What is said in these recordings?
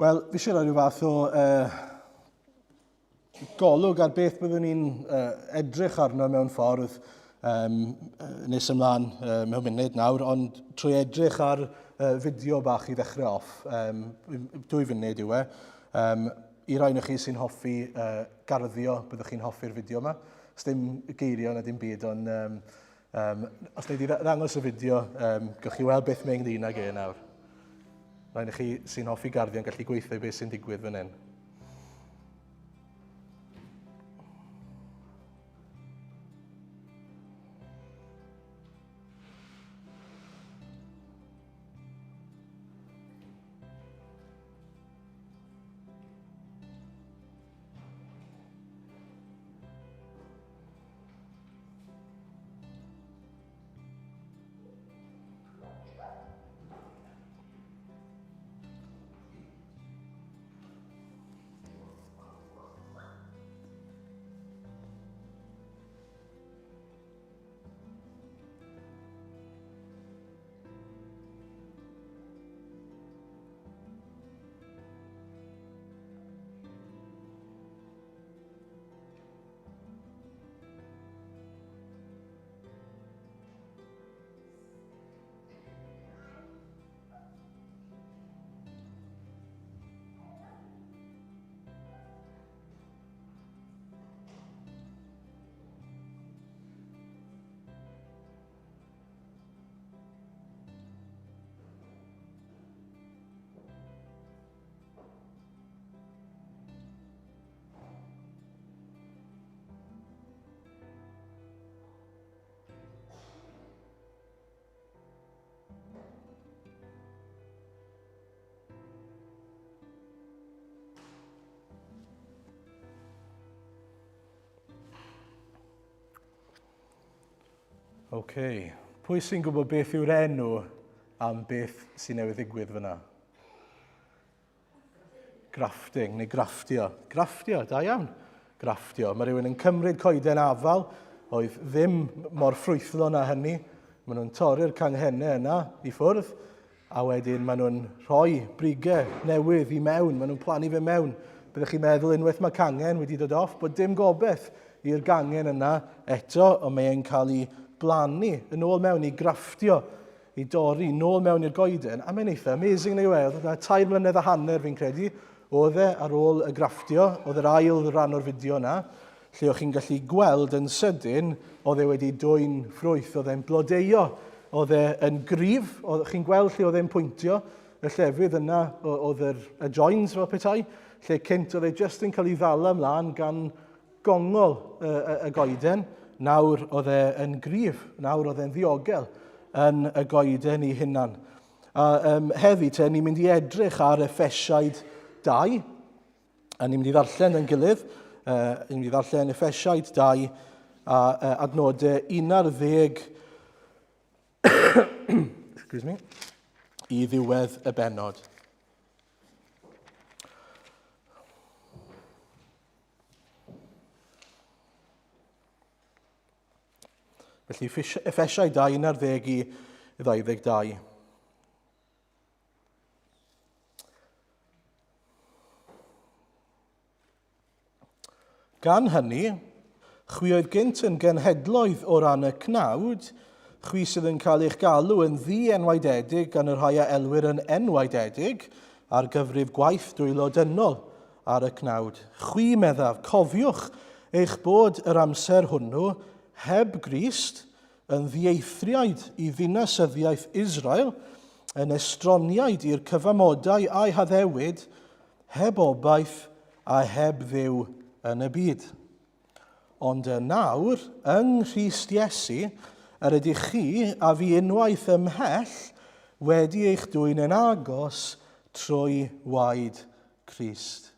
Wel, fi eisiau rhoi rhyw fath o uh, golwg ar beth byddwn ni'n uh, edrych arno mewn ffordd um, nes ymlaen uh, mewn munud nawr, ond trwy edrych ar uh, fideo bach i ddechrau off, um, dwy funud yw e, um, i rai o'ch chi sy'n hoffi uh, garddio, byddwch chi'n hoffi'r fideo yma. Sdim geiriau na dim byd, ond um, um, os wnei di ddangos y fideo, um, gewch chi weld beth mae ynglyn ag e nawr. Rhaid i chi sy'n hoffi garddio yn gallu gweithio i beth sy'n digwydd fan hyn. OK. Pwy sy'n gwybod beth yw'r enw am beth sy'n newydd ddigwydd fyna? Grafting neu grafftio. Grafftio, da iawn. Grafftio. Mae rhywun yn cymryd coeden afal oedd ddim mor ffrwythlon â hynny. Maen nhw'n torri'r canghennau yna i ffwrdd a wedyn maen nhw'n rhoi brigau newydd i mewn. Maen nhw'n plannu fe mewn. Byddwch chi'n meddwl unwaith mae cangen wedi dod off bod dim gobeith i'r gangen yna eto, ond mae e'n cael ei blannu yn ôl mewn i grafftio i dorri nôl mewn i'r goeden, a mae'n eitha amazing neu e, oedd yna tair mlynedd a hanner fi'n credu, oedd e ar ôl y grafftio, oedd yr ail ran o'r fideo yna, lle o'ch chi'n gallu gweld yn sydyn, oedd e wedi dwyn ffrwyth, oedd e'n blodeuo, oedd e yn gryf, oedd chi'n gweld lle oedd e'n pwyntio, y llefydd yna oedd yr, y joins fel petai, lle cynt oedd e jyst yn cael ei ddala ymlaen gan gongol y, y, y goeden, nawr oedd e yn gryf, nawr oedd e'n ddiogel yn y goeden ei hunan. A um, heddi te, ni'n mynd i edrych ar Effesiaid 2, a ni'n mynd i ddarllen yn gilydd, uh, ni'n mynd i ddarllen Effesiaid 2 a uh, adnodau 11 excuse me, i ddiwedd y bennod. Felly, Effesiau 2, 11 i 22. Gan hynny, chwi oedd gynt yn genhedloedd o ran y cnawd, chwi sydd yn cael eich galw yn ddi-enwaededig gan y rhai a elwir yn enwaededig, ar gyfrif gwaith dwylo dynol, ar y cnawd. Chwi, meddaf, cofiwch eich bod yr amser hwnnw heb Grist, yn ddieithriaid i ddinasyddiaeth Israel, yn estroniaid i'r cyfamodau a'i haddewid, heb obaith a heb Dduw yn y byd. Ond yn nawr, yng Nghrist Iesu, yr ydych chi a fi unwaith ymhell wedi eich dwyn yn agos trwy waed Crist.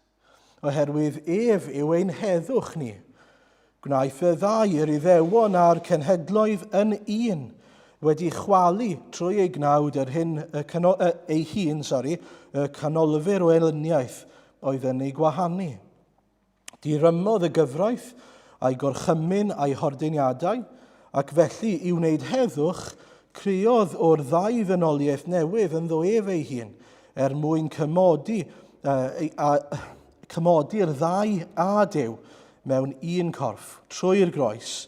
Oherwydd ef yw ein heddwch ni. Gwnaeth y ddau yr Iddewon a'r cenhedloedd yn un, wedi chwalu trwy ei gnawd yr hyn, y cano, y, ei hun, sorry, y canolfur o elyniaeth oedd yn ei gwahanu. Dirymodd y gyfraith a'i gorchymyn a'i hordeiniadau, ac felly i wneud heddwch, creodd o'r ddau ddynoliaeth newydd ynddo ef ei hun, er mwyn cymodi a cymodi'r ddau a Duw mewn un corff, trwy'r groes,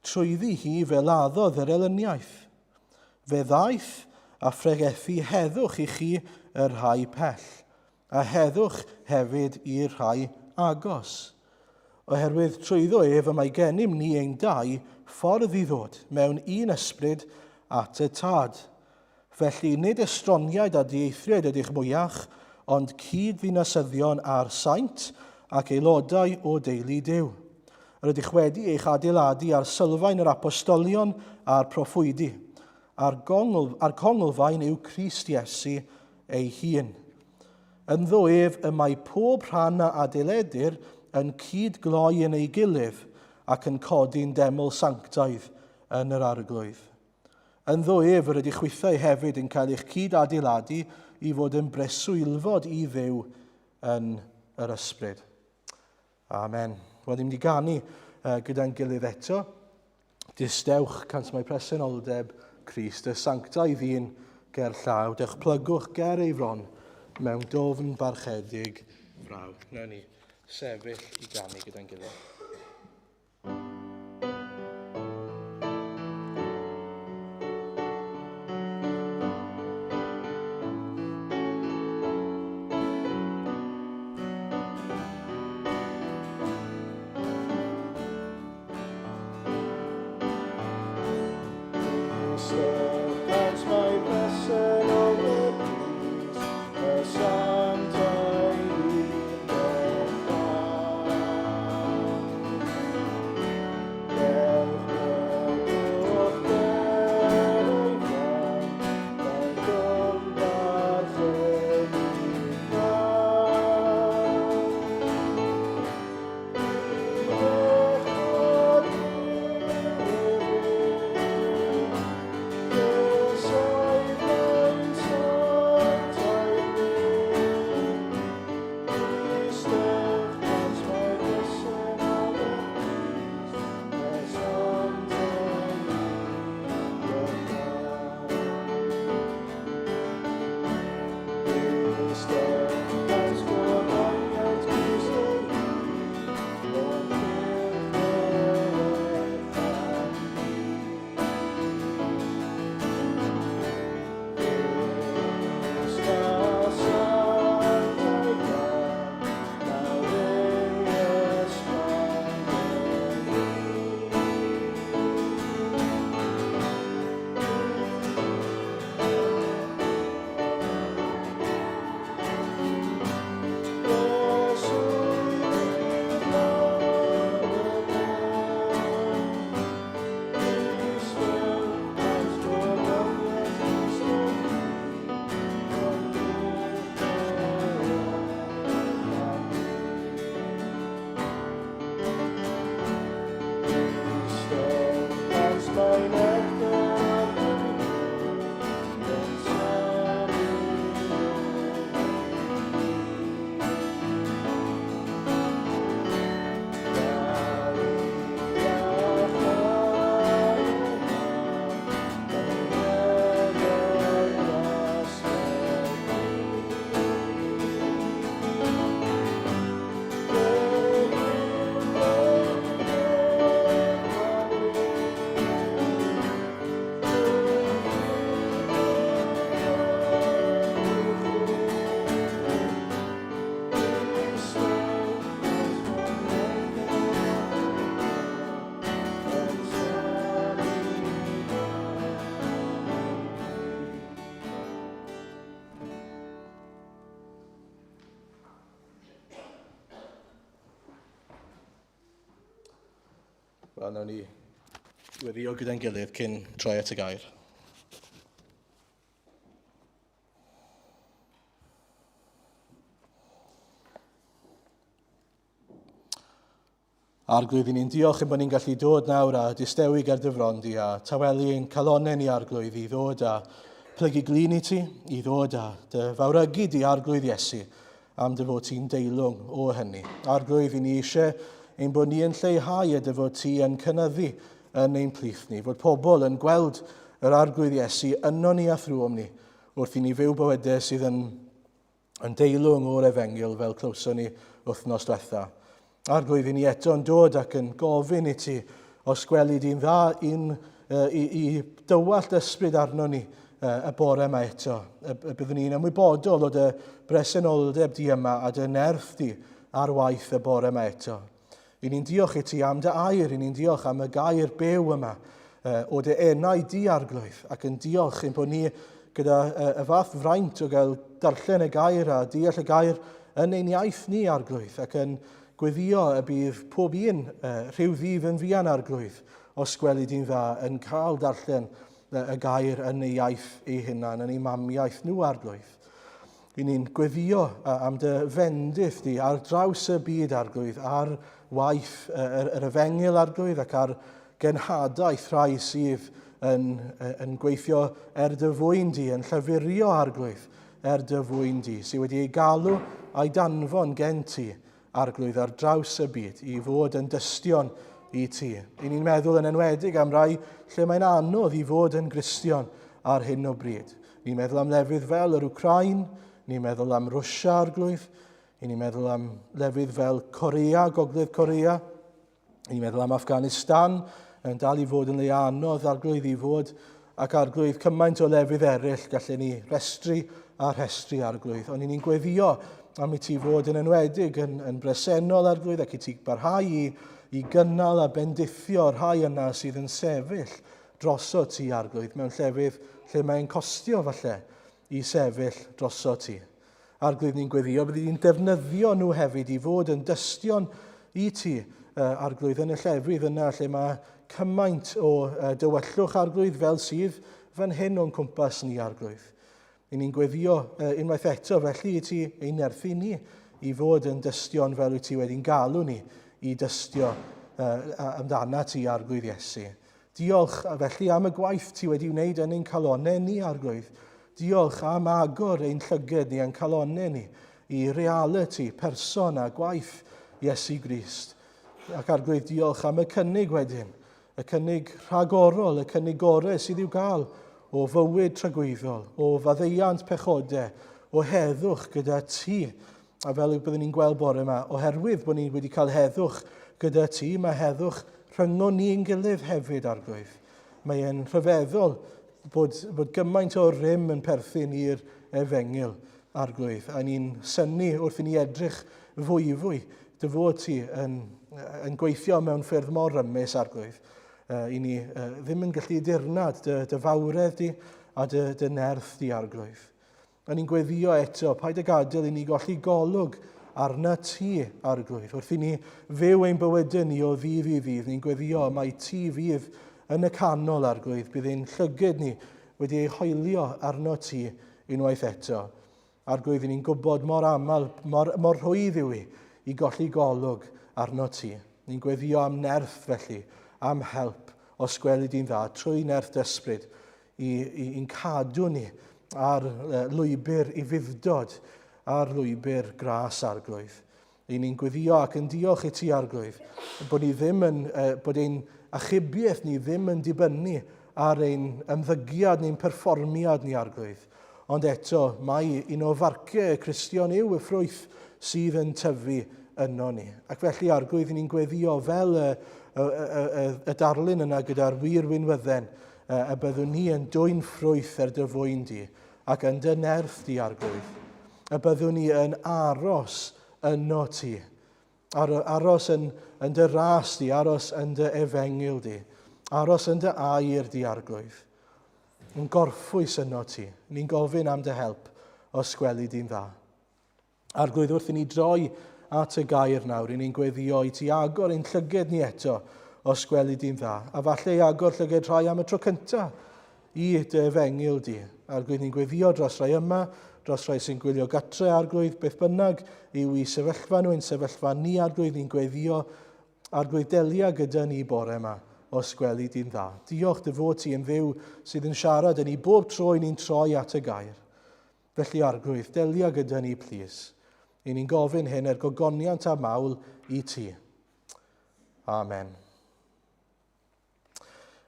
trwyddi hi fe laddodd yr elyniaeth. Fe ddaeth a phregethu heddwch i chi y rhai pell, a heddwch hefyd i'r rhai agos. Oherwydd trwyddo ef y mae gennym ni ein dau ffordd i ddod mewn un ysbryd at y Tad. Felly, nid estroniaid a dieithriaid ydych mwyach, ond cyd-ddinasyddion â'r saint ac aelodau o deulu Duw. Yr ydych wedi eich adeiladu ar sylfaen yr apostolion a'r proffwydi, a'r, gongl, a'r conglfaen yw Crist Iesu ei hun. Ynddo ef y mae pob rhan a adeiledir yn cyd-gloi yn ei gilydd ac yn codi'n deml sanctaidd yn yr Arglwydd. Ynddo ef yr ydych chwithau hefyd yn cael eich cyd-adeiladu i fod yn breswylfod i Dduw yn yr ysbryd. Amen. Wel, ni'n mynd i ganu gyda'n gilydd eto. Distewch, cant mae presenoldeb Crist, y sanctaidd un ger llaw. Dewch plygwch ger ei fron mewn dofn barchedig fraw. Nawn ni sefyll i ganu gyda'n gilydd. Wel, nawn ni weddio gyda'n gilydd cyn troi at y gair. Arglwydd, i ni'n diolch ein bod ni'n gallu dod nawr a distewi ger dy fron di a tawelu ein calonnau ni, Arglwydd, i ddod a plygu glin i ti, i ddod a dy fawrygu di, Arglwydd Iesu, am dy fod ti'n deilwng o hynny. Arglwydd, i ni eisiau ein bod ni yn lleihau a dy fod ti yn cynyddu yn ein plith ni, fod pobl yn gweld yr Arglwydd Iesu yno ni a thrwom ni, wrth i ni fyw bywydau sydd yn Yn deilwng o'r efengyl fel clywson ni wythnos diwetha. Arglwydd, i ni eto yn dod ac yn gofyn i ti os gweli di'n dda i'n, i, i dywallt ysbryd arno ni y bore yma eto. Y, y byddwn ni'n ymwybodol o dy bresenoldeb di yma a dy nerth di ar waith y bore yma eto. I ni'n diolch i ti am dy air, i ni'n diolch am y gair byw yma o dy enau di arglwydd, ac yn diolch ein bod ni gyda y fath fraint o gael darllen y gair a deall y gair yn ein iaith ni arglwydd, ac yn gweddio y bydd pob un rhyw ddydd yn fuan arglwydd, os gweli di'n dda, yn cael darllen y gair yn ei iaith ei hunan, yn ei mamiaith nhw arglwydd. I ni'n gweddio am dy fendith di ar draws y byd arglwydd, ar waith yr, yr efengyl arglwydd ac ar genhadaeth rhai sydd yn, yn gweithio er dy fwyn di, yn llyfurio arglwydd er dy fwyn di, sydd wedi ei galw a'i danfon gen ti Arglwydd ar draws y byd i fod yn dystion i ti. I ni'n meddwl yn enwedig am rai lle mae'n anodd i fod yn Gristion ar hyn o bryd. Ni'n meddwl am lefydd fel yr Wcrain, ni'n meddwl am Rwsia, Arglwydd, i ni'n meddwl am lefydd fel Corea, Gogledd Corea, Ni'n meddwl am Afghanistan, yn dal i fod yn le anodd arglwydd i fod, ac arglwydd cymaint o lefydd eraill gallen ni restru a rhestru arglwydd. Ond ni'n gweddio am i ti fod yn enwedig yn, yn bresennol arglwydd ac i ti barhau i, i gynnal a bendithio rhai yna sydd yn sefyll droso ti arglwydd mewn llefydd lle mae'n costio falle i sefyll droso ti. Arglwydd, ni'n gweddio, byddi di'n defnyddio nhw hefyd i fod yn dystion i ti, uh, Arglwydd, yn y llefydd yna lle mae cymaint o uh, dywyllwch, Arglwydd, fel sydd fan hyn o'n cwmpas ni, Arglwydd. I ni'n gweddio uh, unwaith eto, felly i ti ein nerthu ni i fod yn dystion fel wyt ti wedi'n galw ni i dystio uh, amdana ti, Arglwydd Iesu. Diolch felly am y gwaith ti wedi wneud yn ein calonnau ni, Arglwydd. Diolch am agor ein llyged ni a'n calonnau ni i realiti, person a gwaith Iesu Grist. Ac Arglwydd, diolch am y cynnig wedyn, y cynnig rhagorol, y cynnig gorau sydd i'w gael o fywyd tragwyddol, o faddeuant pechodau, o heddwch gyda ti. A fel y byddwn ni'n gweld bore yma, oherwydd bod ni wedi cael heddwch gyda ti, mae heddwch rhyngon ni'n gilydd hefyd, Arglwydd. Mae e'n rhyfeddol bod, bod gymaint o rym yn perthyn i'r efengyl, Arglwydd. A ni'n synnu wrth i ni edrych fwyfwy dy fod ti yn, yn gweithio mewn ffyrdd mor rymus, Arglwydd. Uh, I ni uh, ddim yn gallu dirnad dy, dy fawredd di a dy, dy nerth di, Arglwydd. A ni'n gweddio eto, paid â gadael i ni golli golwg arna ti, Arglwydd. Wrth i ni fyw ein bywydau ni o ddydd i ddydd, ni'n gweddio mai ti fydd yn y canol, Arglwydd. Bydd ein llyged ni wedi ei hoelio arno ti unwaith eto. Arglwydd, ni'n gwybod mor aml, mor, mor rhwydd yw i i golli golwg arno ti. Ni'n gweddio am nerth felly, am help, os gweli di'n dda, trwy nerth dysbryd, i, i, i'n cadw ni ar lwybr i fuddod, ar lwybr gras arglwydd. I ni'n gweddio ac yn diolch i ti arglwydd, bod ni ddim yn, bod ein achubiaeth ni ddim yn dibynnu ar ein ymddygiad neu'n perfformiad ni arglwydd. Ond eto, mae un o farciau y Cristion yw y ffrwyth sydd yn tyfu yno ni. Ac felly arglwydd, ni'n gweddio fel y, y, y, y, y darlun yna gyda'r wir winwydden, y byddwn ni yn dwyn ffrwyth er dy fwyn di, ac yn dy nerth di, Arglwydd. Y byddwn ni yn aros yno ti, ar, aros yn, yn dy ras di, aros yn dy efengyl di, aros yn dy air di, Arglwydd. Yn gorffwys yno ti. Ni'n gofyn am dy help os gweli di'n dda. Arglwydd, wrth i ni droi at y gair nawr, i ni'n gweddio i ti agor ein llyged ni eto, os gweli di'n dda, a falle i agor llyged rhai am y tro cyntaf i dy efengyl di. Arglwydd, ni'n gweddio dros rai yma, dros rai sy'n gwylio gatre, Arglwydd, beth bynnag yw i sefyllfa nhw, ein sefyllfa ni, Arglwydd, ni'n gweddio Arglwydd, delia gyda ni bore yma, os gweli di'n dda. Diolch dy fod ti yn Dduw sydd yn siarad yn ni bob tro i ni'n troi at y gair. Felly, Arglwydd, delia gyda ni, plîs. I ni'n gofyn hyn er gogoniant a mawl i ti. Amen.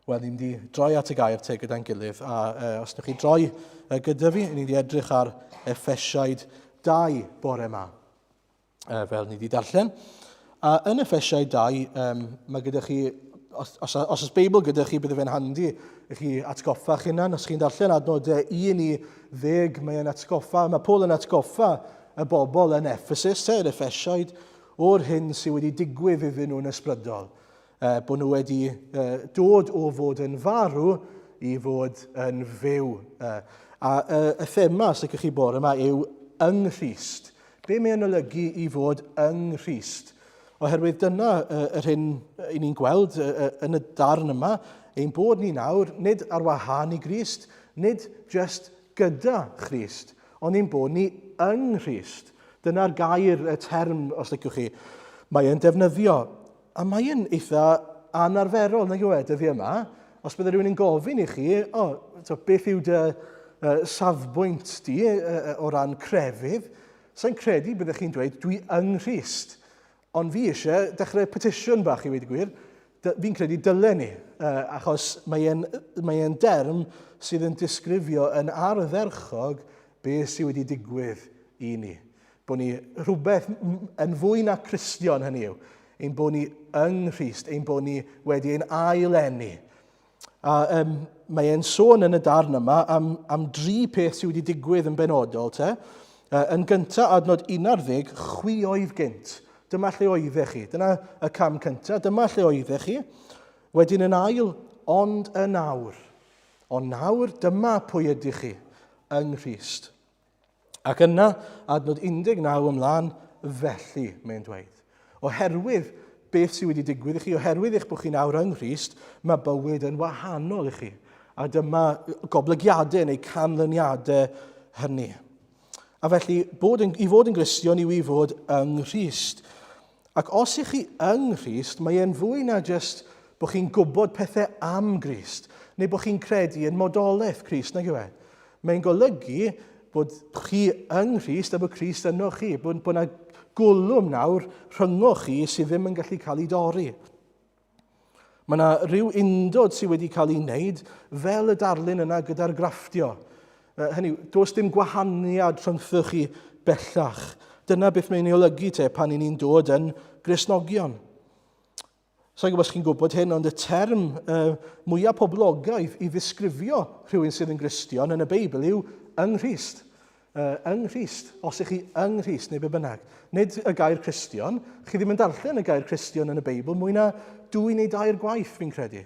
Wel, ni'n mynd i droi at y gair te gyda'n gilydd, a os ydych chi droi gyda fi, ni'n mynd i edrych ar Effesiaid 2 bore yma, fel ni wedi darllen. A yn Effesiau 2, mae gyda chi, os oes Beibl gyda chi, bydde fe'n handi i chi atgoffa chi'n hunan. Os chi'n darllen adnodau 1 i 10, mae'n atgoffa, mae Paul yn atgoffa y bobl yn Ephesus, te, yr Effesiaid, o'r hyn sydd wedi digwydd iddyn nhw'n ysbrydol. Bod nhw wedi dod o fod yn farw i fod yn fyw. A y thema, os ydych chi bore yma, yw yng Nghrist. Be mae'n olygu i fod yng Nghrist? Oherwydd dyna yr hyn i ni'n gweld yn y darn yma, ein bod ni nawr, nid ar wahân i Grist, nid just gyda Christ, ond ein bod ni yng Nghrist. Dyna'r gair, y term, os liciwch chi, mae e'n defnyddio. A mae e'n eitha anarferol, nag yw e, dyddiau yma. Os bydde rhywun yn gofyn i chi, o, oh, to, beth yw dy safbwynt di o ran crefydd, sa'n credu byddech chi'n dweud, dwi yng Nghrist. Ond fi eisiau dechrau petition bach i weud y gwir. Fi'n credu dylen ni, achos mae'n mae e'n derm sydd yn disgrifio yn ardderchog beth sydd wedi digwydd i ni. Bod ni rhywbeth yn fwy na Cristion hynny yw, ein bod ni yng Nghrist, ein bod ni wedi ein ail-eni. A mae e'n sôn yn y darn yma am dri peth sydd wedi digwydd yn benodol te. Yn gyntaf, adnod 11, chwi oedd gynt. Dyma lle oeddech chi. Dyna y cam cyntaf. Dyma lle oeddech chi. Wedyn yn ail, ond yn awr. Ond nawr, dyma pwy ydych chi yng Nghrist. Ac yna, adnod 19 ymlaen, felly, mae'n dweud. Oherwydd beth sydd wedi digwydd i chi, oherwydd eich bod chi'n awr yng Nghrist, mae bywyd yn wahanol i chi. A dyma goblygiadau neu canlyniadau hynny. A felly, bod yn, i fod yn Gristion yw i fod yng Nghrist. Ac os ych chi yng Nghrist, mae e'n fwy na jyst bod chi'n gwybod pethau am Grist, neu bod chi'n credu yn modolaeth Crist, nag yw e? Mae'n golygu bod chi yng Nghrist a bod Crist yno chi, bod yna gwlwm nawr rhyngoch chi sydd ddim yn gallu cael ei dorri. Mae yna rhyw undod sydd wedi cael ei wneud fel y darlun yna gyda'r grafftio. Hynny yw, does dim gwahaniad rhyngthoch chi bellach. Dyna beth mae'n ei olygu te pan i ni'n dod yn Gristnogion. Sa'n gwybod os chi'n gwybod hyn, ond y term mwyaf poblogaidd i ddisgrifio rhywun sydd yn Gristion yn y Beibl yw yng Nghrist. Yng Nghrist, os ych chi yng Nghrist neu be bynnag. Nid y gair Cristion, chi ddim yn darllen y gair Cristion yn y Beibl mwy na dwy neu dair gwaith, fi'n credu.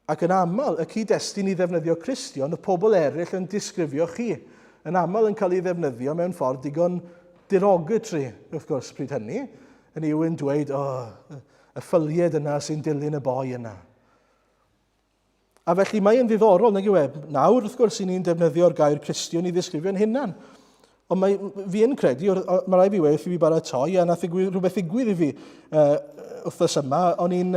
Ac yn aml, y cyd-destun i ddefnyddio Cristion, y pobl eraill yn disgrifio chi. Yn aml yn cael ei ddefnyddio mewn ffordd digon derogatory, wrth gwrs, pryd hynny. Hynny yw yn dweud, o, oh, y ffylied yna sy'n dilyn y boi yna. A felly mae yn ddiddorol, nag yw e? Nawr, wrth gwrs, i ni'n defnyddio'r gair Cristion i ddisgrifio'n hunan. Ond mae, fi yn credu, mae rai fi weld i fi baratoi, a nath ddigwydd, rhywbeth ddigwydd i fi wythnos yma, o'n i'n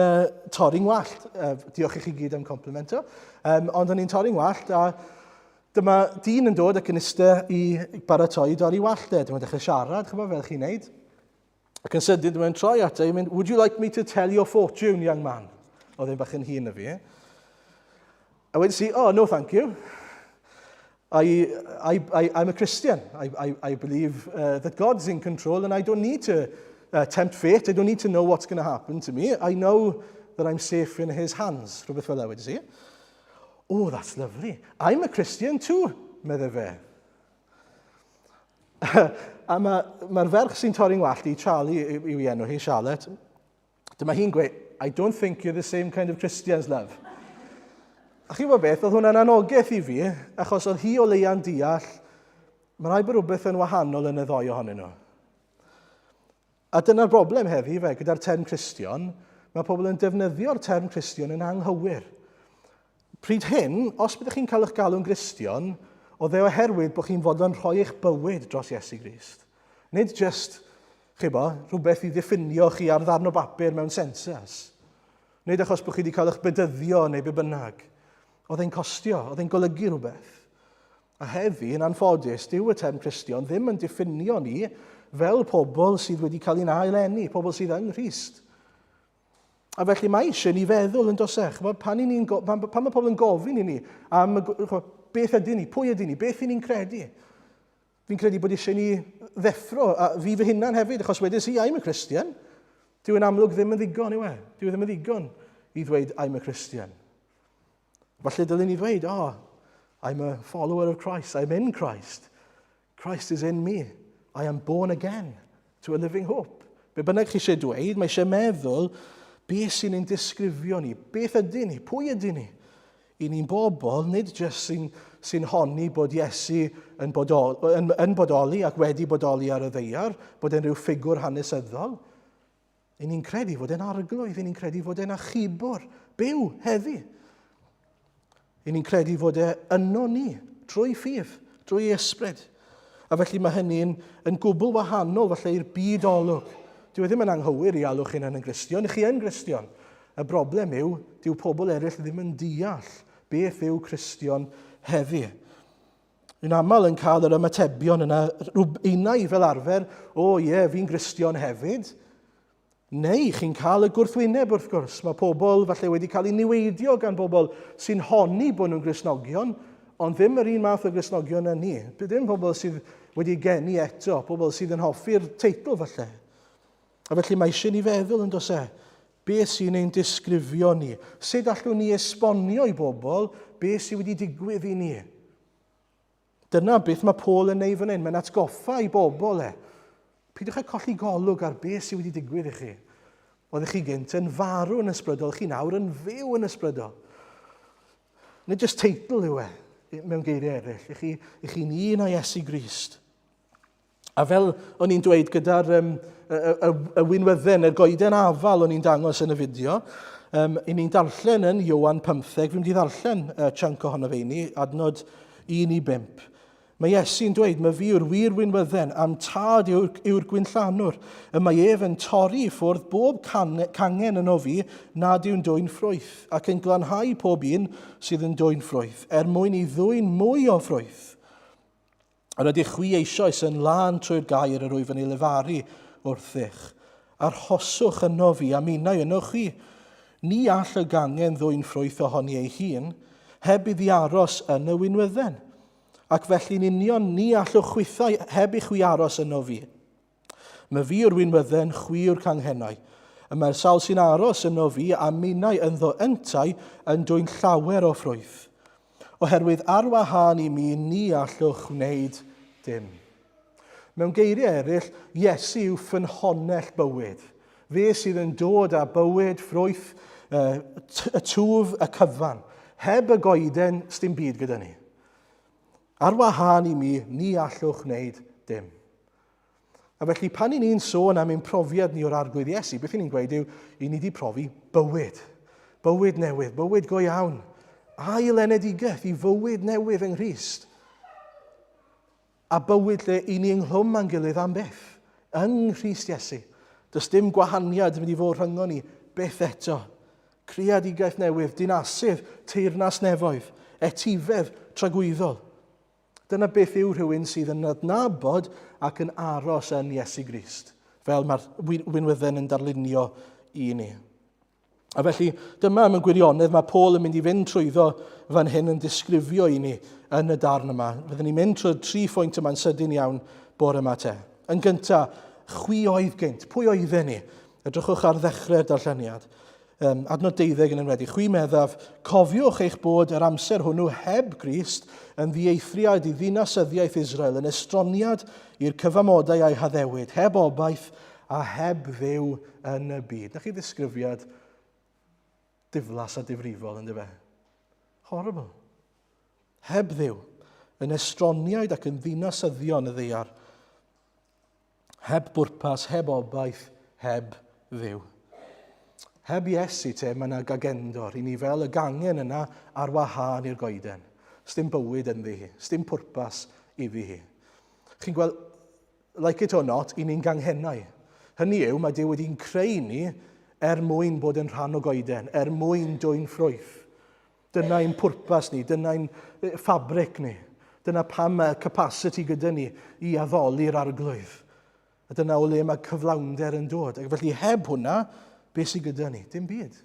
torri'n ngwallt. Diolch i chi gyd am complimento. Ond o'n i'n torri'n ngwallt, a dyma dyn yn dod ac yn eistedd i baratoi i dorri wallt e. Dyma'n dechrau siarad, chymod, fel chi'n neud. Ac yn sydyn, dwi'n troi ato i mynd, would you like me to tell your fortune, young man? Oedd e'n bach yn hŷn na fi. A wedyn si, oh, no, thank you. I'm a Christian. I believe that God's in control and I don't need to tempt fate. I don't need to know what's going to happen to me. I know that I'm safe in his hands. Rhywbeth fel wedyn si. Oh, that's lovely. I'm a Christian too, medde fe. A mae'r ma ferch sy'n torri'n ngwallt i, Charlie yw ei enw hi, Charlotte, dyma hi'n gweud, I don't think you're the same kind of Christians, love. A chi'n gwybod beth, oedd hwnna'n anogaeth i fi, achos oedd hi o leia'n deall, mae rhaid bod rhywbeth yn wahanol yn y ddoi ohonyn nhw. A dyna'r broblem heddi fe, gyda'r term Cristion, mae pobl yn defnyddio'r term Cristion yn anghywir. Pryd hyn, os byddwch chi'n cael eich galw'n Gristion, oedd e oherwydd bod chi'n fodlon rhoi eich bywyd dros Iesu Grist. Nid just, chi bo, rhywbeth i ddiffinio chi ar ddarn o bapur mewn census. Nid achos bod chi wedi cael eich bedyddio neu be bynnag. Oedd e'n costio, oedd e'n golygu rhywbeth. A heddi, yn anffodus, dyw y term Cristion ddim yn diffinio ni fel pobl sydd wedi cael ein ail-eni, pobl sydd yng Nghrist. A felly mae eisiau ni feddwl yn does e? Chymod, pan, ni'n, pan, pan mae pobl yn gofyn i ni am beth ydyn ni, pwy ydyn ni, beth i ni'n credu. Fi'n credu bod eisiau ni ddeffro, a fi fy hunan hefyd, achos wedes i, I'm a Christian. Dyw e'n amlwg ddim yn ddigon, yw e? Dyw e ddim yn ddigon i ddweud, I'm a Christian. Falle dylen ni ddweud, oh, I'm a follower of Christ, I'm in Christ. Christ is in me. I am born again to a living hope. Be bynnag chi eisiau dweud, mae eisiau meddwl beth sy'n ein disgrifio ni, beth ydyn ni, pwy ydyn ni. I ni'n bobl, nid jyst sy'n sy honni bod Iesu yn, bodol, yn, yn bodoli ac wedi bodoli ar y ddeiar, bod e'n rhyw ffigwr hanesyddol. I ni'n credu fod e'n arglwydd, i ni'n credu fod e'n achubwr, byw heddi. I ni'n credu fod e yno ni, trwy ffydd, drwy ei ysbryd. A felly mae hynny'n yn gwbl wahanol falle i'r byd olwg. Dyw e ddim yn anghywir i alw chi'n yn Gristion, chi yn Gristion. Y broblem yw, dyw pobl eraill ddim yn deall beth yw Cristion heddi. Yn aml yn cael yr ymatebion yna, unau fel arfer, o ie, yeah, fi'n Gristion hefyd. Neu chi'n cael y gwrthwyneb wrth gwrs. Mae pobl falle wedi cael eu niweidio gan bobl sy'n honni bod nhw'n Gristnogion, ond ddim yr un math o Gristnogion â ni. Ddim pobl sydd wedi geni eto, pobl sydd yn hoffi'r teitl falle. A felly mae eisiau ni feddwl yn does e, beth sy'n ein disgrifio ni? Sut allwn ni esbonio i bobl beth sydd wedi digwydd i ni? Dyna beth mae Paul yn neud fan hyn. Mae'n atgoffa i bobl e. Peidiwch â colli golwg ar beth sydd wedi digwydd i chi. Oeddech chi gynt yn farw yn ysbrydol, chi nawr yn fyw yn ysbrydol. Nid jyst teitl yw e, mewn geiriau eraill. I chi, i chi'n un â Iesu Grist. A fel o'n i'n dweud gyda'r um, y, y, y winwydden, y goeden afal o'n i'n dangos yn y fideo, um, i ni'n darllen yn Iowan 15, fi'n mynd i ddarllen uh, chunk ohono fe i ni, adnod 1 i 5. Mae Iesu'n dweud, mae fi yw'r wir winwydden, a'm tad yw'r, yw gwynllanwr. Y mae ef yn torri i ffwrdd bob can, cangen yno fi nad yw'n dwyn ffrwyth, ac yn glanhau pob un sydd yn dwyn ffrwyth, er mwyn i ddwyn mwy o ffrwyth. Yr ydych chwi eisoes yn lân trwy'r gair yr wyf yn ei lefaru wrthych. Arhoswch yno fi, a minnau yno chwi. Ni all y gangen ddwyn ffrwyth ohoni ei hun, heb iddi aros yn y winwydden. Ac felly'n union ni allwch chwithau heb i chwi aros yno fi. Mae fi yw'r winwydden, chwi yw'r canghennau. Y mae'r sawl sy'n aros yno fi a minnau ynddo yntau yn dwyn llawer o ffrwyth. Oherwydd ar wahân i mi ni allwch wneud dim. Mewn geiriau eraill, Iesu yw ffynhonnell bywyd. Fe sydd yn dod â bywyd, ffrwyth, y twf, y cyfan. Heb y goeden, sdim byd gyda ni. Ar wahân i mi, ni allwch wneud dim. A felly pan i ni'n sôn am ein profiad ni o'r Arglwydd Iesu, beth i ni'n gweud yw, i ni wedi profi bywyd. Bywyd newydd, bywyd go iawn. Ail enedigaeth i fywyd newydd yng Nghrist. A bywyd lle i ni ynghlwm â'n gilydd am byth. Yng Nghrist Iesu. Does dim gwahaniad yn mynd i fod rhyngon ni byth eto. Creadigaeth newydd, dinasydd, teyrnas nefoedd, etifedd tragwyddol. Dyna beth yw rhywun sydd yn adnabod ac yn aros yn Iesu Grist, fel mae'r winwydden yn darlunio i ni. A felly, dyma mewn gwirionedd mae Paul yn mynd i fynd trwyddo fan hyn yn disgrifio i ni yn y darn yma. Fyddwn ni'n mynd trwy'r tri phwynt yma'n sydyn iawn bore yma te. Yn gyntaf, chwi oedd gynt. Pwy oedden ni? Edrychwch ar ddechrau'r darlleniad. Um, adnod deuddeg yn enwedig. Chwi meddaf, cofiwch eich bod yr amser hwnnw heb Grist yn ddieithriad i ddinasyddiaeth Israel, yn estroniad i'r cyfamodau a'i haddewid, heb obaith a heb Dduw yn y byd. Na chi ddisgrifiad diflas a difrifol, ynddo fe? Horrible. Heb Dduw, yn estroniaid ac yn ddinasyddion y ddaear. Heb bwrpas, heb obaith, heb Dduw. Heb Iesu te, mae yna gagendor i ni fel y gangen yna ar wahân i'r goeden. Sdim bywyd ynddi hi, sdim pwrpas iddi hi. Chi'n gweld, like it or not, i ni'n ganghennau. Hynny yw, mae Duw wedi'n creu ni er mwyn bod yn rhan o goeden, er mwyn dwyn ffrwyth. Dyna ein pwrpas ni, dyna ein ffabric ni. Dyna pam mae capacity gyda ni i addoli'r arglwydd. A dyna o le mae cyflawnder yn dod. Ac felly heb hwnna, beth sydd gyda ni? Dim byd.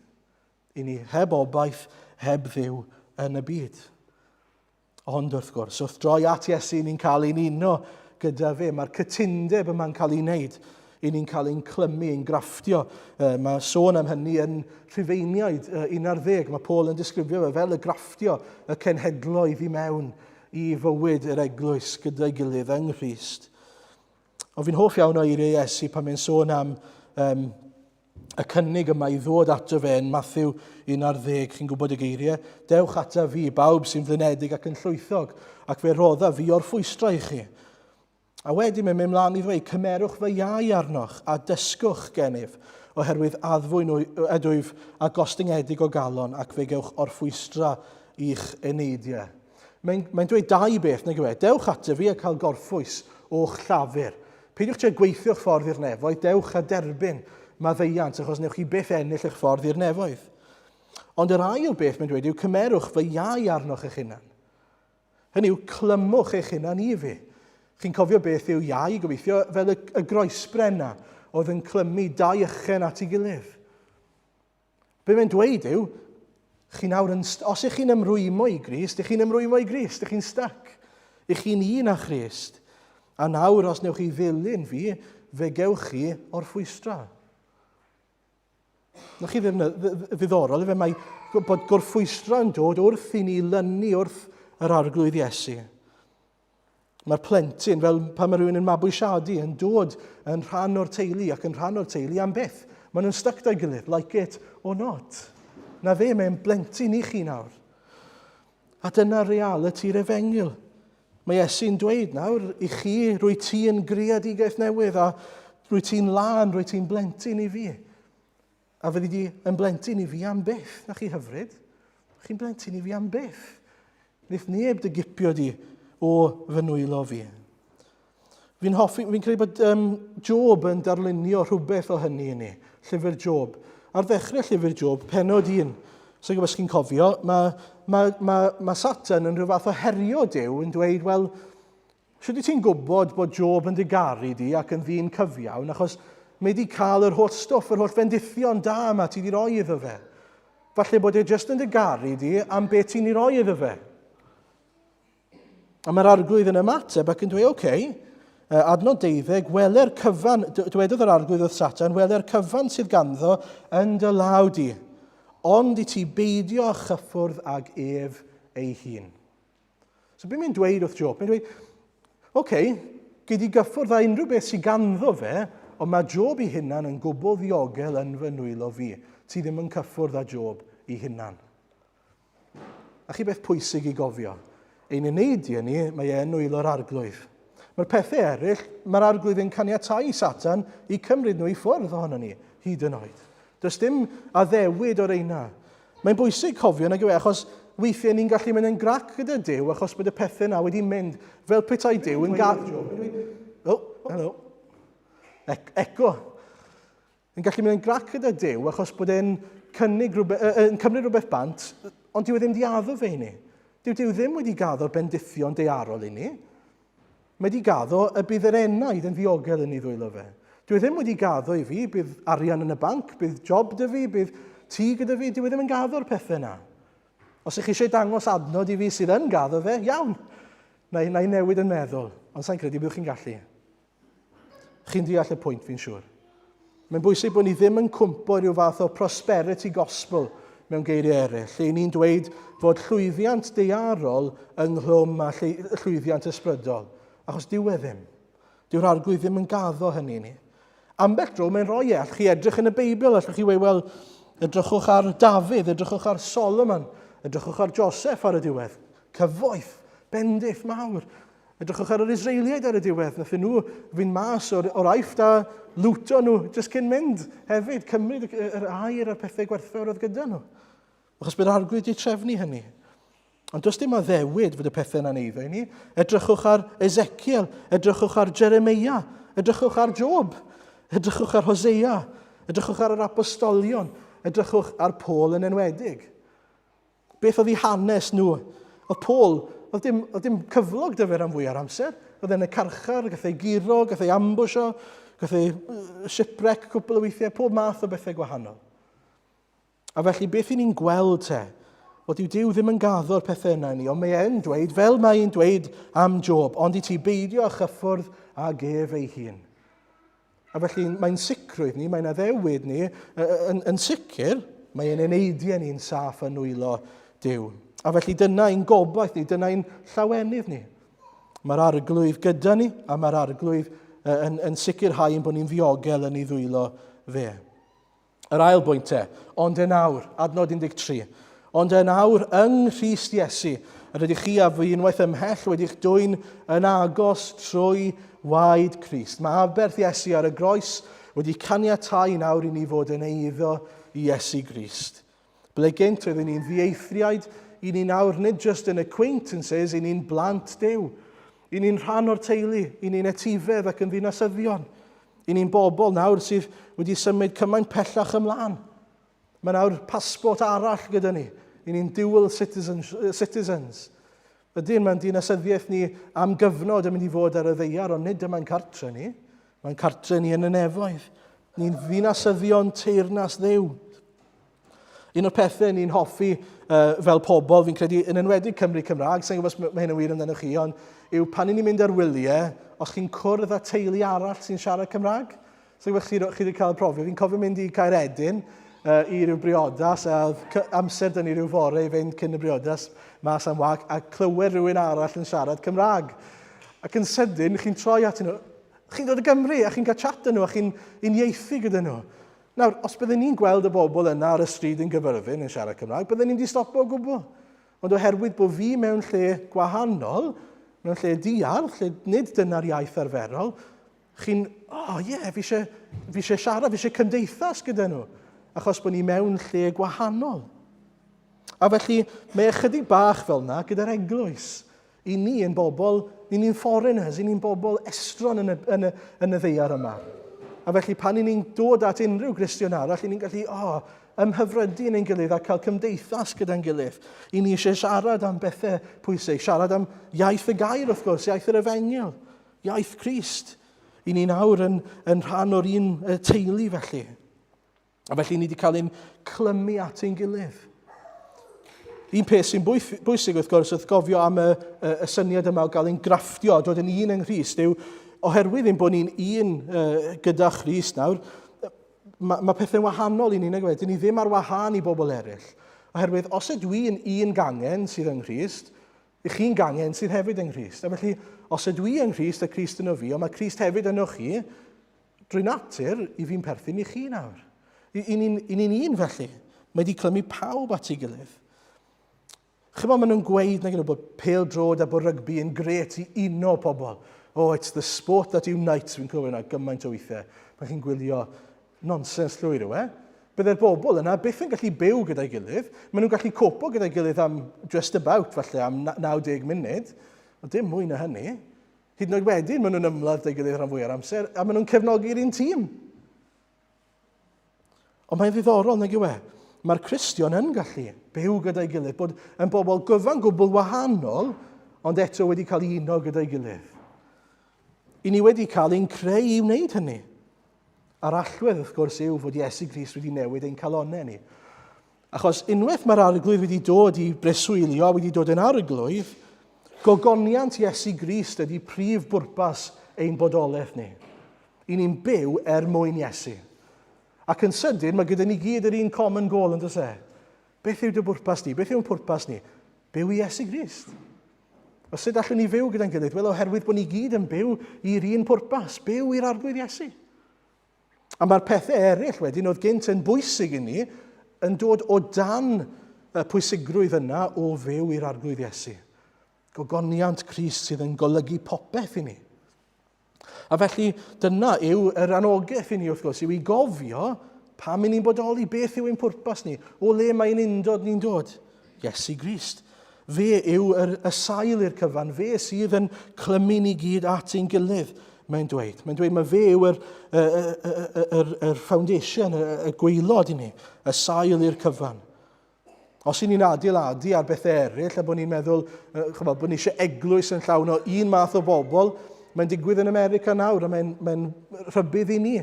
I ni heb obaith, heb Dduw yn y byd. Ond wrth gwrs, wrth droi at Iesu, ni'n cael ein uno gyda fe. Mae'r cytundeb yma'n cael ei wneud. I ni'n cael ein clymu, ein grafftio. Mae sôn am hynny yn Rhufeiniaid 11. Mae Paul yn disgrifio fe fel y grafftio y cenhedloedd i mewn i fywyd yr eglwys gyda'i gilydd yng Nghrist. Ond fi'n hoff iawn o eiriau Iesu pan mae'n sôn am um, y cynnig yma i ddod ato fe yn Matthew 11, chi'n gwybod y geiriau, dewch ata fi, bawb sy'n flinedig ac yn llwythog, ac fe rodda fi o'r ffwystra i chi. A wedyn mae'n mynd mlaen i ddweud, cymerwch fy iau arnoch a dysgwch gennyf, oherwydd addfwyn ydwyf a gostyngedig o galon, ac fe gewch orffwystra i'ch eneidiau. Mae'n mae dweud dau beth, nag yw e? Dewch ato fi a cael gorffwys o'ch llafur. Peidiwch trio gweithio'ch ffordd i'r nefoedd, dewch a derbyn maddeuant, achos newch chi byth ennill eich ffordd i'r nefoedd. Ond yr ail beth mae'n dweud yw cymerwch fy iau arnoch eich hunan. Hynny yw, clymwch eich hunan i fi. Chi'n cofio beth yw iau, gobeithio, fel y, y groesbren na oedd yn clymu dau ychen at ei gilydd. Be mae'n dweud yw, chi nawr yn, os ych chi'n ymrwymo i Grist, ych chi'n ymrwymo i Grist, ych chi'n stuck. Ych chi'n un â Christ. A nawr, os newch chi ddilyn fi, fe gewch chi orffwystra. Na chi ddim ddiddorol, efe mae bod gorffwystra yn dod wrth i ni lynu wrth yr arglwydd Iesu. Mae'r plentyn, fel pan mae rhywun yn mabwysiadu, yn dod yn rhan o'r teulu ac yn rhan o'r teulu am byth. Maen nhw'n stuck da'i gilydd, like it or not. Na fe, mae'n blentyn i chi nawr. A dyna realiti'r efengyl. Mae Iesu'n dweud nawr i chi, rwy ti yn greadigaeth newydd a rwy ti'n lân, rwy ti'n blentyn i fi. A fyddi di yn blentyn i fi am byth. Na chi hyfryd? Chi'n blentyn i fi am byth. Wneith neb dy gipio di o fy nwylo fi. Fi'n hoffi, fi'n credu bod um, Job yn darlunio rhywbeth o hynny i ni, llyfr Job. Ar ddechrau llyfr Job, penod un, so gwybod os chi'n cofio, mae, mae, mae, mae Satan yn rhyw fath o herio Duw yn dweud, wel, Sut wyt ti'n gwybod bod Job yn dy garu di ac yn ddyn cyfiawn, achos mae di cael yr holl stwff, yr holl fendithion da yma ti di roi iddo fe. Falle bod e jyst yn dy garu di am beth ti'n ei roi iddo fe. A mae'r arglwydd yn ymateb ac yn dweud, oce, okay, adnod deuddeg, wele'r cyfan, dywedodd yr arglwydd wrth Satan, wele'r cyfan sydd ganddo yn dy law di, ond i ti beidio â chyffwrdd ag ef ei hun. So beth mae'n dweud wrth Job? Mae'n dweud, oce, okay, gei di gyffwrdd â unrhyw beth sydd ganddo fe, ond mae Job ei hunan yn gwbl ddiogel yn fy nwylo fi. Ti ddim yn cyffwrdd â Job ei hunan. A chi beth pwysig i gofio? Ein eneidiau ni, mae e yn nwylo'r arglwydd. Mae'r pethau eraill, mae'r arglwydd yn caniatau Satan i cymryd nhw i ffwrdd ohono ni, hyd yn oed. Does dim addewid o'r eina. Mae'n bwysig cofio nag yw e, achos weithiau ni'n gallu mynd yn grac gyda Duw achos bod y pethau yna wedi mynd fel petai Duw yn gael... Oh, hello. E eco. Yn gallu mynd yn grac gyda Duw achos bod e'n cynnig rhywbeth, yn cymryd rhywbeth bant, ond dyw e ddim di addo fe i ni. Dyw Duw ddim wedi gaddo bendithion daearol i ni. Mae wedi gaddo y bydd yr enaid yn ddiogel yn ei ddwylo fe. Dyw e ddim wedi gaddo i fi, bydd arian yn y banc, bydd job dy fi, bydd tŷ gyda fi. Dyw e ddim yn gaddo'r pethau yna. Os ych chi eisiau dangos adnod i fi sydd yn gaddo fe, iawn. Na, na i newid yn meddwl, ond sa'n credu byddwch chi'n gallu. Chi'n deall y pwynt, fi'n siŵr. Mae'n bwysig bod ni ddim yn cwmpo rhyw fath o prosperity gospel mewn geiriau eraill, lle ni'n dweud fod llwyddiant daearol ynghlwm â llwyddiant ysbrydol, achos dyw e ddim. Dyw'r arglwydd ddim yn gaddo hynny i ni. Ambell dro mae'n rhoi e, allwch chi edrych yn y Beibl, allwch chi weud, wel, edrychwch ar Dafydd, edrychwch ar Solomon, edrychwch ar Joseph ar y diwedd. Cyfoeth, bendith mawr. Edrychwch ar yr Israeliaid ar y diwedd, nathyn nhw fynd mas o'r, or Aifft a lwto nhw jyst cyn mynd hefyd, cymryd yr air a'r pethau gwerthfawr oedd gyda nhw. Achos bydd arglwydd wedi trefnu hynny. Ond does dim addewid fod y pethau yna'n eiddo i ni. Edrychwch ar Ezekiel, edrychwch ar Jeremia, edrychwch ar Job, edrychwch ar Hosea, edrychwch ar yr apostolion, edrychwch ar Paul yn enwedig. Beth oedd eu hanes nhw? Oedd Paul, oedd dim, oedd dim cyflog dy fe rhan fwy o'r amser. Oedd e'n y carchar, gath ei guro, gath ei ambwsio, gath ei shipwreck cwpl o weithiau, pob math o bethau gwahanol. A felly beth i ni'n gweld te Wel, dyw Duw ddim yn gaddo'r pethau yna i ni, ond mae e'n dweud, fel mae e'n dweud am Job, ond i ti beidio â chyffwrdd ag ef ei hun. A felly mae'n sicrwydd ni, mae'n addewid ni, yn, yn sicr, mae e'n eneidiau ni'n saff yn nwylo Duw. A felly dyna ein gobaith ni, dyna ein llawenydd ni. Mae'r arglwydd gyda ni, a mae'r arglwydd yn, yn sicrhau ein bod ni'n ddiogel yn ei ddwylo fe. Yr ail bwynt e, ond yn awr, adnod 13. Ond yn awr yng Nghrist Iesu, yr ydych chi a fy unwaith ymhell wedi'ch dwyn yn agos trwy waed Crist. Mae aberth Iesu ar y groes wedi caniatáu nawr i ni fod yn eiddo i Iesu Grist. Ble gynt oeddwn ni'n ddieithriaid, i ni nawr nid just yn acquaintances, i ni'n blant Duw. I ni'n rhan o'r teulu, i ni'n etifedd ac yn ddinasyddion. I ni'n bobl nawr sydd wedi symud cymaint pellach ymlaen. Mae nawr pasbort arall gyda ni. I ni'n dual citizens. Ydyn, mae'n dinasyddiaeth ni am gyfnod yn mynd i fod ar y ddeiar, ond nid yma'n cartre ni. Mae'n cartre ni yn y nefoedd. Ni'n ddinasyddion teyrnas Dduw. Un o'r pethau ni'n hoffi uh, fel pobl, fi'n credu, yn enwedig Cymru Cymraeg, sa'n gwybod os mae hyn yn wir amdano chi, ond yw pan ni'n mynd ar wyliau, os chi'n cwrdd â teulu arall sy'n siarad Cymraeg. Sa'n gwybod chi, chi wedi cael profiad. Fi'n cofio mynd i Caeredin uh, i ryw briodas, a oedd amser dyn ni ryw fore i fynd cyn y briodas mas am wag, a clywed rhywun arall yn siarad Cymraeg. Ac yn sydyn, chi'n troi at nhw, chi'n dod o Gymru, a chi'n cael chat â nhw, a chi'n uniaethu gyda nhw. Nawr, os bydden ni'n gweld y bobl yna ar y stryd yn Gyfyrddin yn siarad Cymraeg, bydden ni'n di stopo o gwbl. Ond oherwydd bod fi mewn lle gwahanol, mewn lle diarth, lle nid dyna'r iaith arferol, chi'n, oh ie, yeah, fi eisiau, fi eisiau siarad, fi eisiau cymdeithas gyda nhw, achos bod ni mewn lle gwahanol. A felly, mae ychydig bach fel yna gyda'r eglwys. I ni yn bobl, ni ni'n foreigners, i ni'n bobl estron yn y, yn y, yn y ddeiar yma. A felly pan i ni'n dod at unrhyw Gristion arall, i ni'n gallu, o, oh, ymhyfrydu yn ein gilydd a cael cymdeithas gyda'n gilydd. I ni eisiau siarad am bethau pwysig, siarad am iaith y gair wrth gwrs, iaith yr efengyl, iaith Crist. I ni nawr yn, yn rhan o'r un teulu felly. A felly ni wedi cael ein clymu at ein gilydd. Un peth sy'n bwysig wrth gwrs wrth gofio am y, y, y syniad yma o gael ein grafftio a dod yn un yng Nghrist yw oherwydd ein bod ni'n un uh, gyda Christ nawr, mae, mae pethau'n wahanol i ni, nag yw e? Dyn ni ddim ar wahân i bobl eraill. Oherwydd os ydw i'n un gangen sydd yng Nghrist, i chi'n gangen sydd hefyd yng Nghrist. A felly, os ydw i yng Nghrist a Crist yno fi, ond mae Crist hefyd yno chi, Drwy natur, i fi'n perthyn i chi nawr. I, i ni'n ni un felly. Mae wedi clymu pawb at ei gilydd. Chymod, maen nhw'n gweud nag nhw bod pêl-droed a bod rygbi yn gret i uno pobl. Oh, it's the sport that unites. Fi'n clywed yna gymaint o weithiau. Pan chi'n gwylio nonsens llwyr yw e. Byddai'r bobl yna byth yn gallu byw gyda'i gilydd. Maen nhw'n gallu copo gyda'i gilydd am just about, falle, am 90 munud. Ond dim mwy na hynny. Hyd yn oed wedyn, maen nhw'n ymladd 'da'i gilydd rhan fwyaf o'r amser, a maen nhw'n cefnogi'r un tîm. Ond mae'n ddiddorol, nag yw e? Mae'r Cristion yn gallu byw gyda'i gilydd, bod yn bobl gyfan gwbl wahanol, ond eto wedi cael uno gyda'i gilydd. I ni wedi cael ein creu i wneud hynny. A'r allwedd, wrth gwrs, yw fod Iesu Grist wedi newid ein calonnau ni. Achos unwaith mae'r arglwydd wedi dod i breswylio, wedi dod yn arglwydd, gogoniant Iesu Grist ydy prif bwrpas ein bodolaeth ni. I ni'n byw er mwyn Iesu. Ac yn sydyn, mae gyda ni gyd yr un common goal yn does e? Beth yw dy bwrpas di? Beth yw'n pwrpas ni? Byw i Iesu Grist. A sut allwn ni fyw gyda'n gilydd? Wel, oherwydd bod ni gyd yn byw i'r un pwrpas, byw i'r Arglwydd Iesu. A mae'r pethau eraill wedyn oedd gynt yn bwysig i ni yn dod o dan y pwysigrwydd yna o fyw i'r Arglwydd Iesu. Gogoniant Crist sydd yn golygu popeth i ni. A felly dyna yw yr anogaeth i ni wrth gwrs, yw i gofio pam i ni'n bodoli, beth yw ein pwrpas ni, o le mae'n undod ni'n dod. Iesu Grist. Fe yw yr, y sail i'r cyfan, fe sydd yn clymu ni gyd at ein gilydd, mae'n dweud. Mae'n dweud mae fe yw yr, yr, yr, yr, yr foundation, y, y gwaelod i ni, y sail i'r cyfan. Os y'n ni'n adeiladu ar bethau eraill a bod ni'n meddwl, chymod, bod ni eisiau eglwys yn llawn o un math o bobl, mae'n digwydd yn America nawr a mae'n mae rhybudd i ni.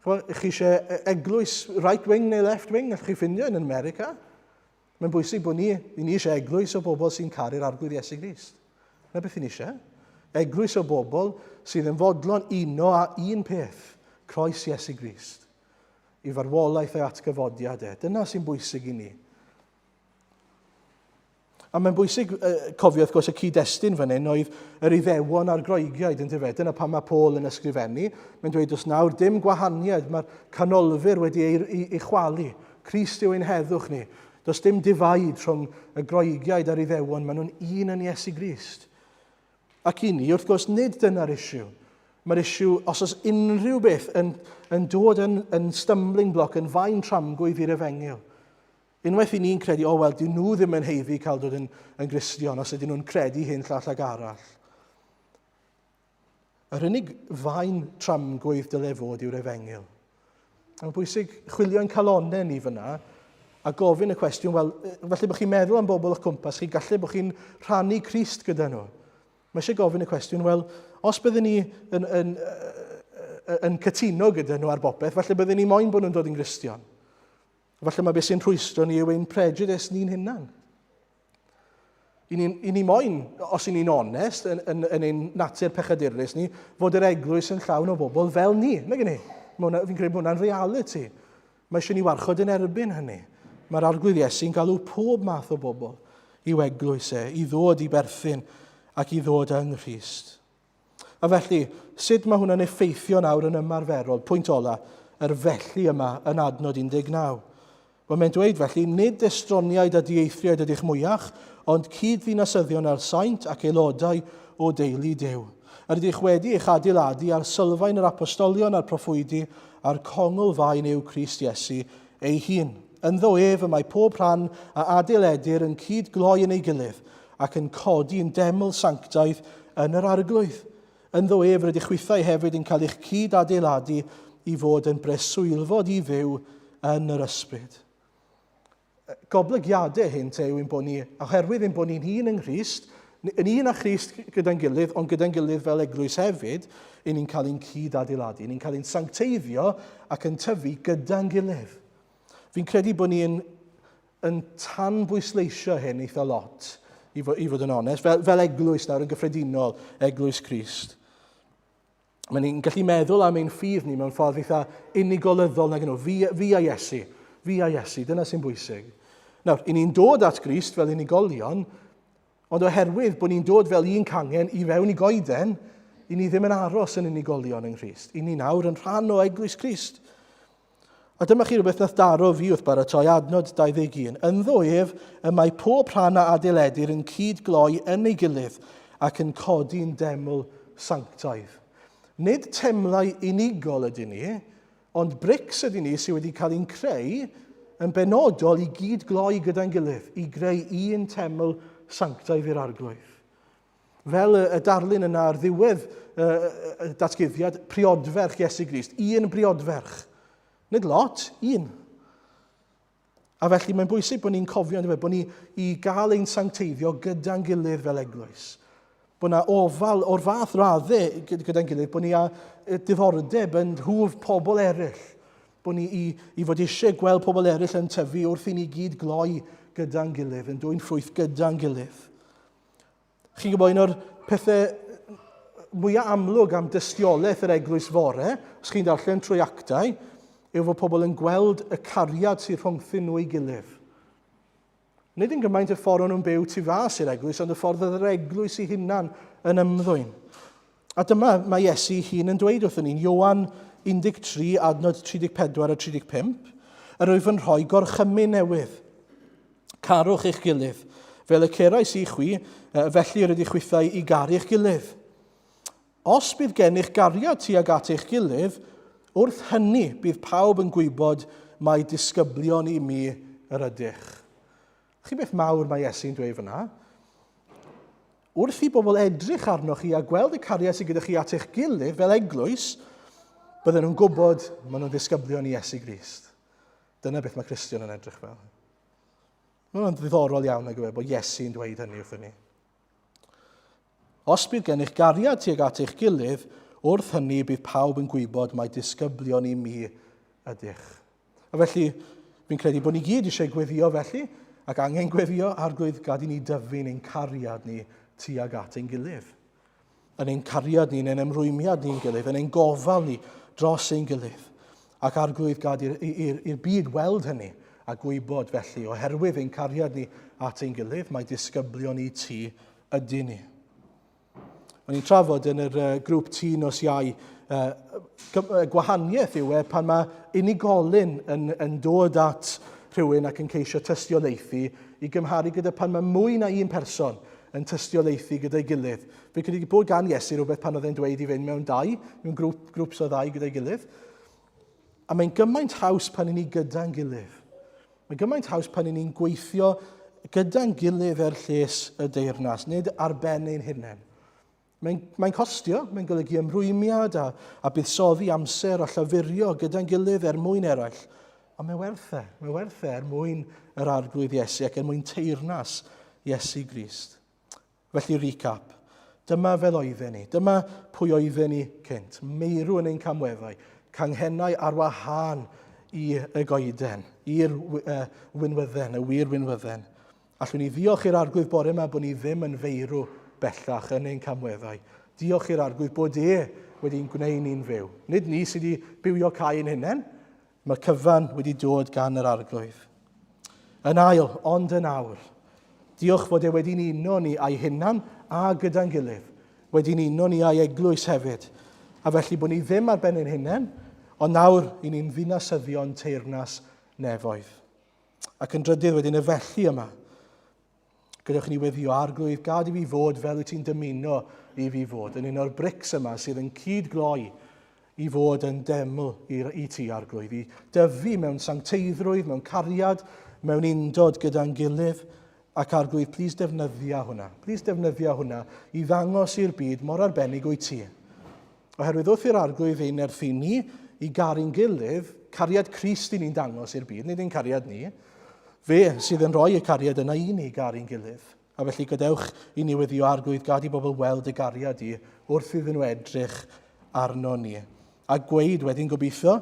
Chymod, chi eisiau e, eglwys right wing neu left wing, allwch chi ffindio yn America. Mae'n bwysig bod ni, i ni eisiau eglwys o bobl sy'n caru'r Arglwydd Iesu Grist. Na beth i ni eisiau. Eglwys o bobl sydd yn fodlon uno â un peth, croes Iesu Grist. I farwolaeth a'i atgyfodiad e. Dyna sy'n bwysig i ni. A mae'n bwysig cofio, wrth gwrs, y cyd-destun fan hyn oedd yr Iddewon a'r Groegiaid, yn dyfe? Dyna pam mae Paul yn ysgrifennu. Mae'n dweud, os nawr dim gwahaniad, mae'r canolfur wedi ei, ei, ei chwalu. Crist yw ein heddwch ni. Does dim divide rhwng y Groegiaid a'r Iddewon, maen nhw'n un yn Iesu Grist. Ac i ni, wrth gwrs, nid dyna'r issue. Mae'r issue, os oes unrhyw beth yn, yn dod yn, yn stumbling block, yn faen tramgwydd i'r efengyl, Unwaith i ni'n credu, o wel, dyn nhw ddim yn heiddi cael dod yn, yn Gristion os ydyn nhw'n credu hyn llall ag arall. Yr unig faen tramgwydd dyle fod yw'r efengyl. Mae'n bwysig chwilio'n calonau ni fyna a gofyn y cwestiwn, wel, felly bod chi'n meddwl am bobl o'ch cwmpas chi, gallu bod chi'n rhannu Crist gyda nhw. Mae eisiau gofyn y cwestiwn, wel, os byddwn ni yn, yn, yn cytuno gyda nhw ar bopeth, falle byddwn ni moyn bod nhw'n dod yn Gristion. Falle mae beth sy'n rhwystro ni yw ein prejudice ni'n hunan. I ni, i ni moyn, os i ni'n onest, yn, yn, yn ein natur pechadurus ni, fod yr eglwys yn llawn o bobl fel ni. Nag ni? Fi'n credu bod hwnna'n reality. Mae eisiau ni warchod yn erbyn hynny. Mae'r Arglwydd Iesu'n galw pob math o bobl i'w eglwys e, i ddod i berthyn ac i ddod yng Nghrist. A felly, sut mae hwnna'n effeithio nawr yn ymarferol? Pwynt ola, yr felly yma yn adnod 19. Wel, mae'n dweud felly, nid estroniaid a dieithriaid ydych mwyach, ond cyd-ddinasyddion â'r saint ac aelodau o deulu Duw. Yr ydych wedi eich adeiladu ar sylfaen yr apostolion a'r proffwydi, a'r congl faen yw Crist Iesu ei hun. Ynddo ef y mae pob rhan a adeiledir yn cyd-gloi yn ei gilydd, ac yn codi yn deml sanctaidd yn yr Arglwydd. Ynddo ef rydych chwithau hefyd yn cael eich cyd-adeiladu i fod yn breswylfod i Dduw yn yr ysbryd. Goblygiadau hyn te yw ein bod ni, oherwydd ein bod ni'n hun yng Nghrist, yn un â Christ gyda'n gilydd, ond gyda'n gilydd fel eglwys hefyd, i ni'n cael ein cyd-adeiladu, ni'n cael ein sancteiddio ac yn tyfu gyda'n gilydd. Fi'n credu bod ni'n yn tanbwysleisio hyn eitha lot, i fod, i fod yn onest, fel, fel eglwys nawr yn gyffredinol, eglwys Crist. Mae ni'n gallu meddwl am ein ffydd ni mewn ffordd eitha unigolyddol nag nhw. Fi, fi a Iesu, fi a Iesu, dyna sy'n bwysig. Nawr, i ni'n dod at Grist fel unigolion, Ond oherwydd bod ni'n dod fel un cangen i fewn i goeden, i ni ddim yn aros yn unigolion yng Nghrist. I ni nawr yn rhan o Eglwys Crist. A dyma chi rhywbeth nath daro fi wrth baratoi adnod 21. Ynddo ef y mae pob rhan a adeiledir yn cyd-gloi yn ei gilydd ac yn codi'n deml sanctaidd. Nid temlau unigol ydyn ni, Ond brics ydyn ni sydd wedi cael ein creu yn benodol i gyd-gloi gyda'n gilydd, i greu un teml sanctaidd i'r Arglwydd. Fel y, y darlun yna ar ddiwedd y, y datguddiad, priodferch Iesu Grist, un briodferch. Nid lot, un. A felly mae'n bwysig bod ni'n cofio, yndyfe, bod ni i gael ein sancteiddio gyda'n gilydd fel eglwys. Bod yna ofal o'r fath raddau gyda'n gilydd, bod ni â diddordeb yn nhwf pobl eraill. Bod ni i, i fod eisiau gweld pobl eraill yn tyfu wrth i ni gyd gloi gyda'n gilydd, yn dwyn ffrwyth gyda'n gilydd. Chi'n gwybod, un o'r pethau mwyaf amlwg am dystiolaeth yr eglwys fore, os chi'n darllen trwy actau, yw fod pobl yn gweld y cariad sydd rhwngthyn nhw ei gilydd. Nid yn gymaint y ffordd o'n nhw'n byw tu fas i'r eglwys, ond y ffordd oedd yr eglwys ei hunan yn ymddwyn. A dyma mae Iesu ei hun yn dweud wrthyn ni'n Ioan 13, adnod 34 a 35, yr wyf yn rhoi gorchymyn newydd. Carwch eich gilydd. Fel y cerais i chwi, felly yr ydych chwithau i garu eich gilydd. Os bydd gennych gariad tuag at eich gilydd, wrth hynny bydd pawb yn gwybod mai disgyblion i mi yr ydych. Chi beth mawr mae Iesu'n dweud fyna? Wrth i bobl edrych arnoch chi a gweld y cariad sydd gyda chi at eich gilydd fel eglwys, bydden nhw'n gwybod maen nhw'n ddisgyblion i Iesu Grist. Dyna beth mae Cristion yn edrych fel. Mae hwnna'n ddiddorol iawn nag yw e, bod Iesu'n dweud hynny wrthyn ni. Os bydd gennych gariad tuag at eich gilydd, wrth hynny bydd pawb yn gwybod mai disgyblion i mi ydych. A felly, fi'n credu bod ni gyd eisiau gweddio felly, Ac angen gweddio, Arglwydd, gad i ni dyfu'n ein cariad ni tuag at ein gilydd. Yn ein cariad ni, yn ein ymrwymiad ni'n gilydd, yn ein gofal ni dros ein gilydd. Ac Arglwydd, gad i'r byd weld hynny a gwybod felly, oherwydd ein cariad ni at ein gilydd, mae disgyblion i ti ydyn ni. O'n i'n trafod yn yr grŵp tî nos Iau, gwahaniaeth yw e pan mae unigolyn yn dod at rhywun ac yn ceisio tystiolaethu i gymharu gyda pan mae mwy na un person yn tystiolaethu gyda'i gilydd. Fe credu bod gan Iesu rhywbeth pan oedd e'n dweud i fynd mewn dau, mewn grŵp, grŵps o ddau gyda'i gilydd. A mae'n gymaint haws pan i ni gyda'n gilydd. Mae'n gymaint haws pan i ni'n gweithio gyda'n gilydd er lles y deyrnas, nid ar ben ein hunain. Mae'n mae costio, mae'n golygu ymrwymiad a buddsoddi amser a llafurio gyda'n gilydd er mwyn eraill. Ond mae werth e, mae werth e er mwyn yr Arglwydd Iesu ac er mwyn teyrnas Iesu Grist. Felly recap. Dyma fel oedden ni. Dyma pwy oedden ni cynt. Meirw yn ein camweddau. Canghennau ar wahân i y goeden, i'r uh, winwydden, y wir winwydden. Allwn ni ddiolch i'r Arglwydd bore yma bod ni ddim yn feirw bellach yn ein camweddau. Diolch i'r Arglwydd bod e wedi'n gwneud ni'n fyw. Nid ni sydd wedi bywio cae ein hunain, Mae'r cyfan wedi dod gan yr Arglwydd. Yn ail, ond yn awr. Diolch fod e wedi'n uno ni a'i hunan a gyda'n gilydd. Wedi'n uno ni a'i eglwys hefyd. A felly bod ni ddim ar ben ein hunain, ond nawr i ni'n ddinasyddion teyrnas nefoedd. Ac yn drydydd wedyn y felly yma. Gadewch i ni weddio, Arglwydd, gad i fi fod fel wyt ti'n dymuno i fi fod, yn un o'r brics yma sydd yn cyd-gloi i fod yn deml i, i ti, Arglwydd, i dyfu mewn sancteiddrwydd, mewn cariad, mewn undod gyda'n gilydd. Ac Arglwydd, plîs defnyddia hwnna. Plîs defnyddia hwnna i ddangos i'r byd mor arbennig wyt ti. Oherwydd wrth i'r Arglwydd ein nerthu ni i garu'n gilydd, cariad Crist i ni'n dangos i'r byd, nid ein cariad ni. Fe sydd yn rhoi y cariad yna i ni garu'n gilydd. A felly gadewch i ni weddio Arglwydd, gad i bobl weld y gariad i wrth iddyn nhw edrych arno ni. A gweud wedyn gobeithio,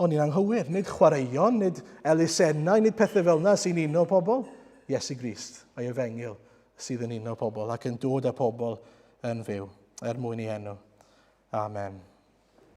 o'n i'n anghywir, nid chwaraeon, nid elusennau, nid pethau fel yna sy'n uno pobl. Iesu Grist a'i efengyl sydd yn uno pobl ac yn dod â pobl yn fyw er mwyn ei enw. Amen.